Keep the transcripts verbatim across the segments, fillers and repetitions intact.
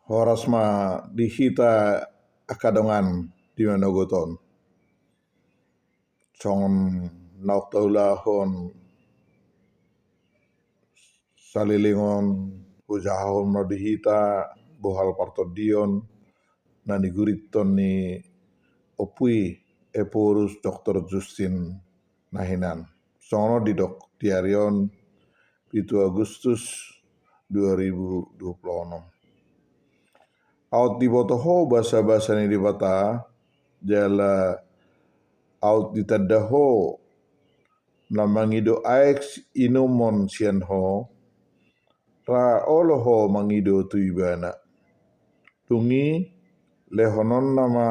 Horas ma di hita angka dongan di manogot on. Songon na taulahon saleleng on, hujahahon ma di hita bohal partondion na nigurithon ni Ompu i Ephorus Doktor Justin na hinan. Songon on didok di ari on, pitu Agustus dua ribu dua puluh enam. Aut diboto ho basabasa ni Debata, jala aut ditanda ho na mangido aek inumon sian ho, ra olo ho mangido tu Ibana. Dung i lehononna ma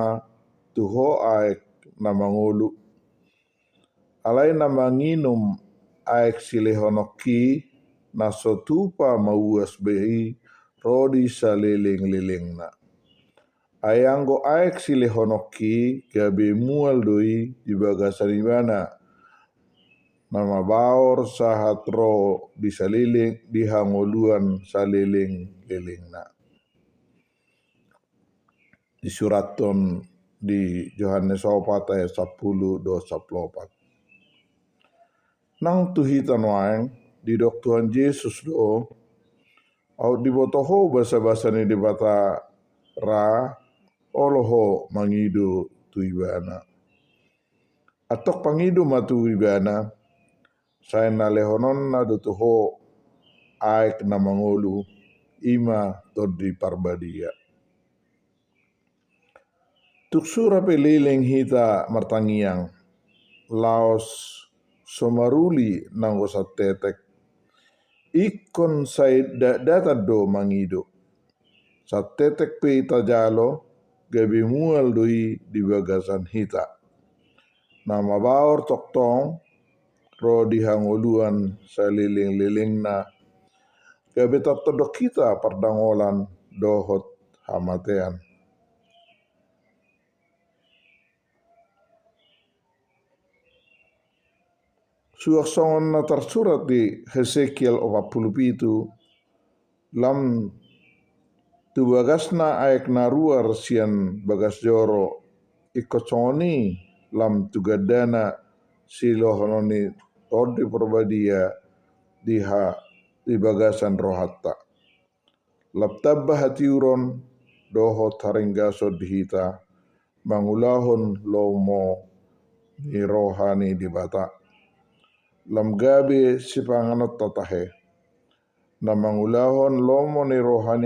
tu ho aek na mangolu. Alai na manginum aek silehononki na so tupa mauas be i ro di salelenglelengna. Ai anggo aek silehononki gabe mual do i di bagasan ibana, na mabaor sahat ro di saleleng, di hangoluan salelenglelengna. Disurathon di Johannes opat ayat sampulu dohot sampulu opat. Nang tu hita nuaeng didok Tuhan Jesus do, aut diboto ho basabasa ni Debata, ra olo ho mangido tu Ibana. Antong pangido ma tu Ibana, sai na lehononna do tu ho aek na mangolu, i ma Tondi Parbadia. Tung sura pe leleng hita martangiang, laos so maruli nanggo santetek, ingkon sai dakdaktan do mangido. Santetek pe i tajalo, gabe mual do i di bagasan hita, na mabaor tongtong ro di hangoluan salelenglelengna, gabe tartondong hita pardangolan dohot hamatean. Suang songon na tarsurat di Hesekiel opat pulu pitu, lam tu bagasna aek na ruar sian bagas joro, ingkon songon i lam tu gandana silehononna Tondi Parbadia di ha, di bagasan rohanta. Lam tamba hatiuron dohot haringgason di hita mangulahon lomo ni roha ni Debata. Lam gabe sipanganonta tahe. Na mangulahon lomo ni roha ni